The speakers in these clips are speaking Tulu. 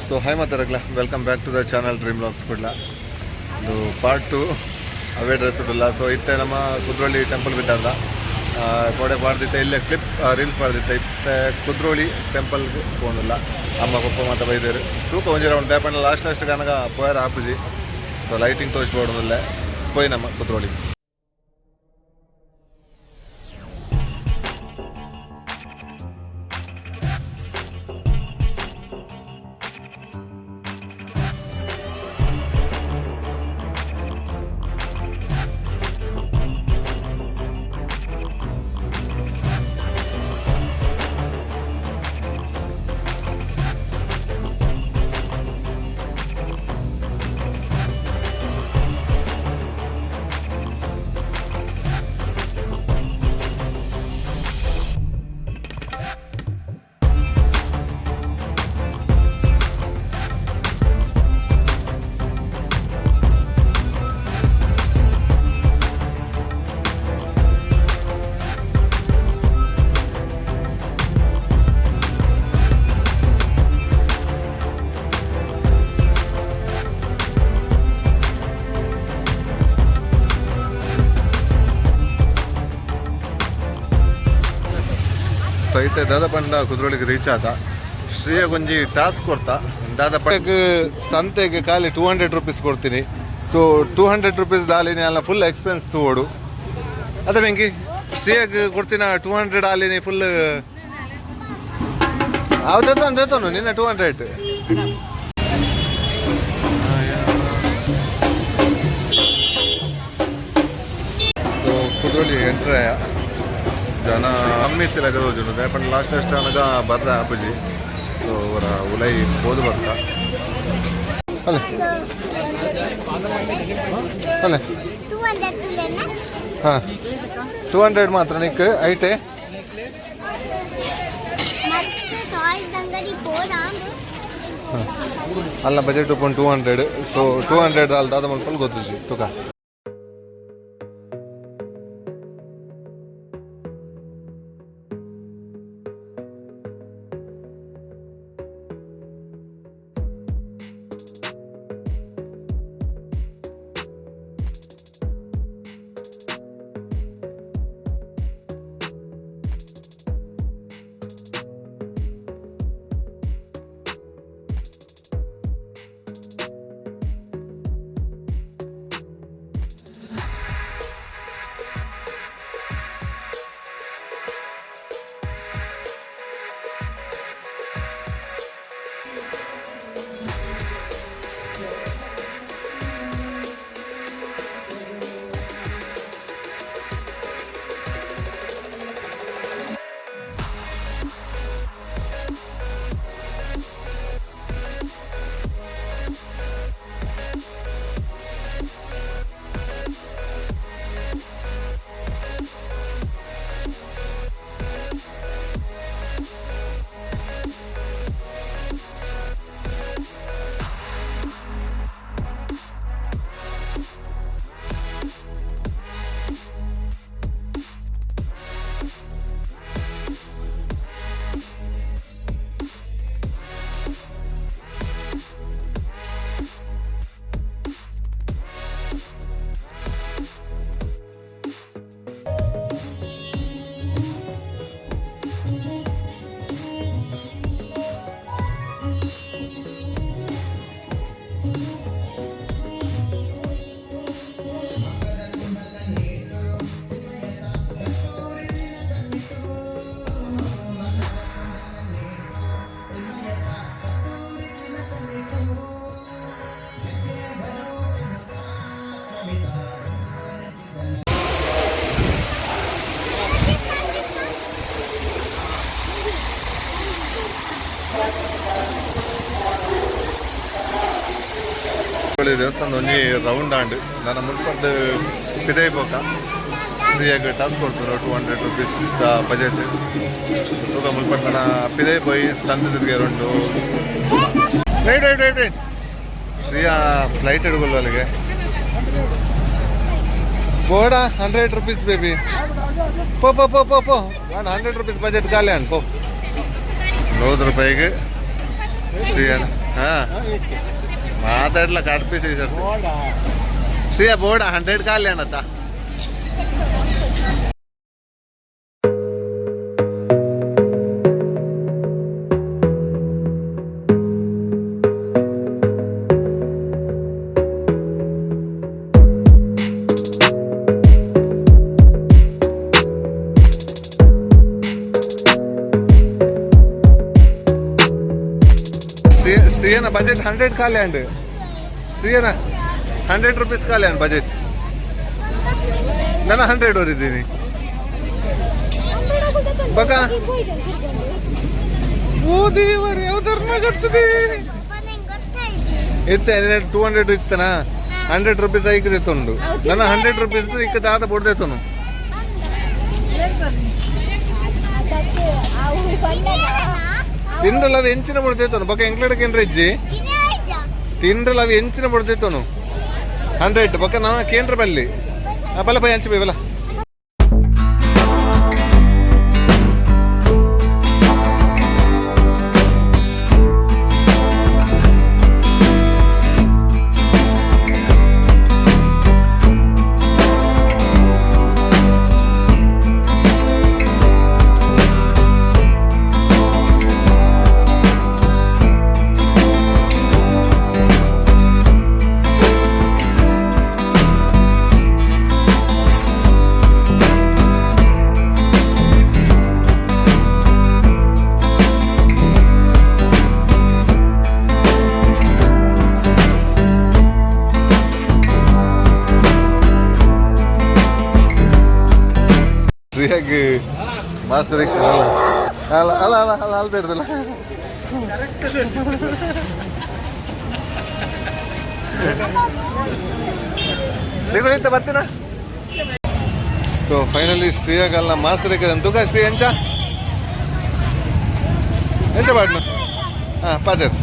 So hi ಮಾತಾರಗ್ಲ, welcome back to the channel Dream Vlogs Kudla. ಇದು ಪಾರ್ಟ್ 2 ಅವೇ ಡ್ರೆಸ್ ಉಡ್ಡಲ್ಲ. ಸೊ ಇತ್ತೆ ನಮ್ಮ ಕುದ್ರೋಳಿ ಟೆಂಪಲ್ ಬಿದ್ದಾರ್ದ ಕೋಡೆ ಪಾಡ್ದಿತ್ತೆ, ಇಲ್ಲೇ ಕ್ಲಿಪ್ ರೀಲ್ಸ್ ಪಾಡ್ದಿತ್ತೆ. ಇತ್ತೆ ಕುದ್ರೋಳಿ ಟೆಂಪಲ್ ಪೋಂದಿಲ್ಲ. ಅಮ್ಮ ಪಪ್ಪ ಮಾತ ಬೈದೇರು ತೂಕ ಒಂಜಿ ರೌಂಡ್ ದೇಪಂಡ ಲಾಸ್ಟ್ ಲಾಸ್ಟ್ ಕನಗ ಪೋಯರ ಆಪುಜಿ. ಸೊ ಲೈಟಿಂಗ್ ತೋರಿಸ್ಬೋಡೊಂದಿಲ್ಲ. ಪೋಯಿ ನಮ್ಮ ಕುದ್ರೋಳಿ. ಸೊ ಇತ್ತೆ ದಾದ ಪಂಡ ಕುದ್ರೋಳಿಗೆ ರೀಚ್ ಆತ. ಶ್ರೀಯ ಒಂಜಿ ಟಾಸ್ಕ್ ಕೊರ್ತ. ದಾದ ಪಂಡ, ಸಂತೆಗೆ ಖಾಲಿ 200 ರುಪೀಸ್ ಕೊಡ್ತೀನಿ. ಸೊ 200 ರುಪೀಸ್ ದಾಲಿನಿ ಅಲ್ಲ ಫುಲ್ ಎಕ್ಸ್ಪೆನ್ಸ್ ತೂವೋಡು. ಅದೇ ಬೆಂಕಿ ಶ್ರೀಯಾಗ ಕೊಡ್ತೀನ 200 ಆಲಿನಿ ಫುಲ್. ಹೌದು, ದೇತನು ನಿನ್ನ 200. ಸೊ ಕುದ್ರೋಳಿ ಎಂಟ್ರ್ ಆಯ. ಜನ ಕಮ್ಮಿ ಇತ್ತಿಲ್ಲ ತೋಜುಂಡು. ದಾಯೆ ಲಾಸ್ಟ್ ಲಾಸ್ಟ್ ಅನಗ ಬರ್ರ ಆಪುಜಿ. ಸೊ ಅವರ ಉಲೈ ಪೋದು ಬರ್ತ ಅಲ್ಲ ಅಲ್ಲ. 200 ತುಲೆನಾ? ಹಾಂ, 200 ಮಾತ್ರ ನಿಕ್ ಐಟೆ. ಮತ್ತೆ ಟಾಯ್ಸ್ ಅಂಗಡಿ ಪೋರಾಂದು. ಅಲ್ಲ, ಬಜೆಟ್ ಉಪ್ಪುಂಡು 200. ಸೊ 200 ಅಲ್ಲ ದಾದ ಮಲ್ಪಲ್ ಗೊತ್ತುಜಿ ತುಕ. ದೇವಸ್ಥಾನ ಒಂಜಿ ರೌಂಡ್ ಆಂಡ್. ನನ್ನ ಮುಲ್ಪದ್ದು ಪಿದೈ ಪೋಕ ಶ್ರೀಯಾಗ ಟಾಸ್ಕ್ ಕೊಡ್ತಾರೆ 200 ರೂಪೀಸ್ ಬಜೆಟ್. ತೂಕ ಮುಲ್ಪಡ್ ನನ್ನ ಪಿದೈ ಪೋಯಿ ಸಂದ ತಿರ್ಗೆ ಉಂಟು. Wait wait wait wait, Shriya flight ಹಿಡ್ಕೊಲ್ಲ ಅಲ್ಲಿಗೆ ಬೋಡ. 100 ರುಪೀಸ್ ಬೇಬಿ. ಪೋ ಪೋ ಪೋ ಪೋ ಪೋ. ನಾನು 100 ರುಪೀಸ್ ಬಜೆಟ್ ಖಾಲಿ ಅನ್ ಪೋ. 100 ರೂಪಾಯಿಗೆ ಶ್ರೀಯಾ. ಹಾಂ, ಮಾತಾಡ್ಲ ಕಟ್ಪಿಸಿ ಸರ್. ಶ್ರೀಯಾ ಬೋಡ 100 ಖಾಲಿ ಅಣ್ಣತ್ತ. ಶ್ರೀಯನ ಬಜೆಟ್ 100 ಖಾಲಿ ಅಂಡ್. ಶ್ರೀಯನ 100 ರುಪೀಸ್ ಖಾಲಿ ಅಂಡ್ ಬಜೆಟ್. ನಾನು 100 ವರೆದ್ದೀನಿ ಬಕ. ಓ ದೇವರೇ, ಯಾವ ಧರ್ಮ ಗತ್ತದೆ. ಇತ್ತೆ 200 ಇತ್ತನಾ? 100 ರುಪೀಸ್ ಐಕದೆತ್ತುಂಡು. ನನ್ನ 100 ರುಪೀಸ್ ಇಕ್ಕ ದಾದ ಬೊಡ್ದೆತ್ತನು. ತಿಂದ್ರಲ್ಲ ಅವು ಎಂಚಿನ ಬೊಡ್ದೆತ್ತನು ಬೊಕ ಎಂಕ್ಲಡ ಕೇಂದ್ರ ಇಜ್ಜಿ. ತಿಂದ್ರಲ್ಲ ಅವು ಎಂಚಿನ ಬೊಡ್ದೆತ್ತನು. 100 ಬೊಕ ನಾ ಕೇಂದ್ರ ಬಲ್ಲಿ ಬಲ ಪೈ ಅಂಚು ಬೈ ಬಲ. ಶ್ರೀಯಾಗಿ ಮಾಸ್ಕ್ ಅಲ್ಲ ಅಲ್ಲ ಅಲ್ಲ ಅಲ್ಲ ಅಲ್ಲ ಇರ್ತಲ್ಲ. ನೀವು ಇಂತ ಬರ್ತೀರಾ? ಸೊ ಫೈನಲಿ ಶ್ರೀಯಾಗಲ್ಲ ಮಾಸ್ಕ್ ತೆಗೆದ ತೂಕ. ಶ್ರೀ ಎಂಚ ಎಂಚ ಪಾಡ್ನು? ಹಾಂ, ಪಾದೇರ್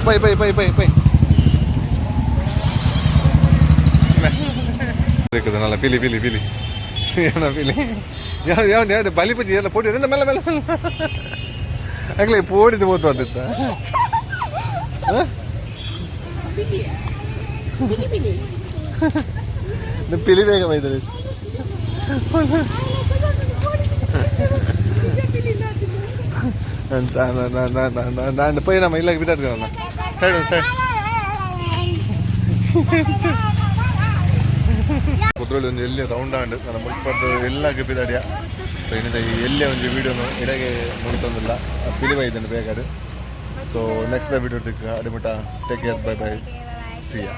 pi pi pi pi pi ನಲ್ಲ ಪಿಲಿ ಪಿಲಿ ಪಿಲಿ ಏನ ಪಿಲಿ. ಯಾವ್ದು ಯಾವ್ದು ಯಾವ್ದು ಬಲಿಪುಜಿ ಎಲ್ಲ ಪೋಡಿ ಮೆಲ್ಲ ಮೆಲ್ಲ ಮೆಲ್ಲ ಆಗಲಿ ಪೋಡಿದು ಪೋತು ಅದಿತ್ತ. ಪಿಲಿ ಬೇಗ ಬೈದದೆ. ನಾನು ಪೋಯಿ ನಮ್ಮ ಇಲ್ಲ ಬಿದ್ದಾಡ್ತೀರಲ್ಲ. Side side. Kudroli ಒಂಜಿ ಎಲ್ಲಿ ರೌಂಡ್ ಆಂಡ್. ನನ್ನ ಮುಲ್ಪದ್ದು ಎಲ್ಲ ಬಿದಾಡಿಯ. ಸೊ ಇನ್ನಿಂದ ಈ ಎಲ್ಲೇ ಒಂಜಿ ವೀಡಿಯೋನು ಇಡಗೆ ಮುಗಿತೊಂದಿಲ್ಲ. ಪಿಲಿ ಬೈದನ್ನು ಬೇಕಾಡು. ಸೊ ನೆಕ್ಸ್ಟ್ ವಿಡಿಯೋ ಅಡಿಮುಟ. Take care, bye bye, see ya.